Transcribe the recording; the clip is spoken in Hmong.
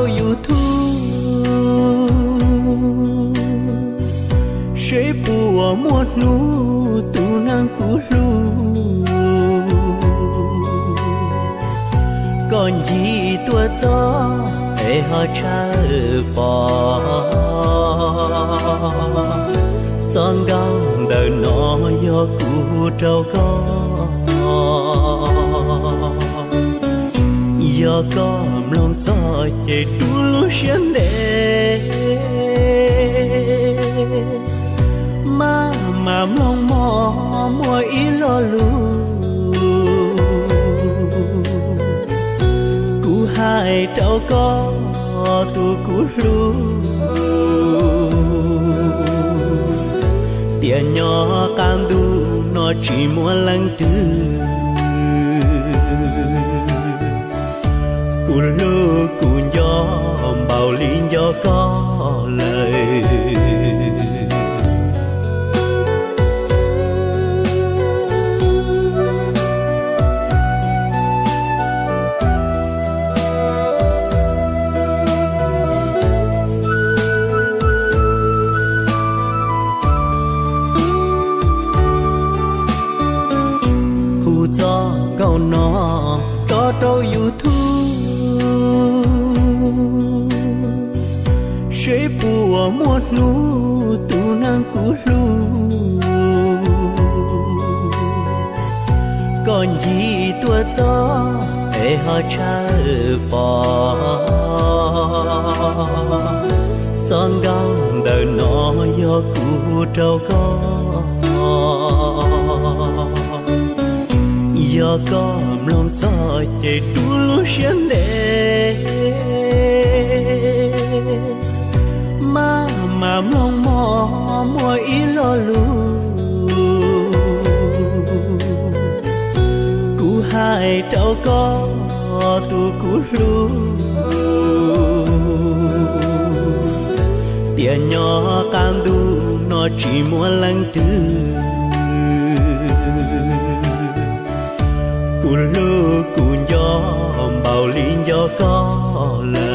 YouTube, seb puas muaj hnub tus neeg kuv hlub, koj ncig tuaj txog es ho tshawb pom. Txoj nkauj ntawm no yog kuv rau koj. Yog koj mloog txog ces rub lub siab ntev, maj mam mloog mog muaj ib lo lus kuv hais rau koj tus kuv hlub, tias nyob qab ntuj no tsis muaj leej twg kuv hlub kuv nco npaum li nco koj lawm. Hu txoj nkauj no tso rau YouTube, seb puas muaj hnub tus neeg kuv hlub, koj ncig tuaj txog es ho tshawb pom. Txoj nkauj ntawm no yog kuv rau koj. Yog koj mloog txog ces rub lub siab ntev, maj mam mloog mog muaj ib lo lus kuv hais rau koj tus kuv hlub, tias nyob qab ntuj no tsis muaj leej twg kuv hlub kuv nco npaum li nco koj lawm.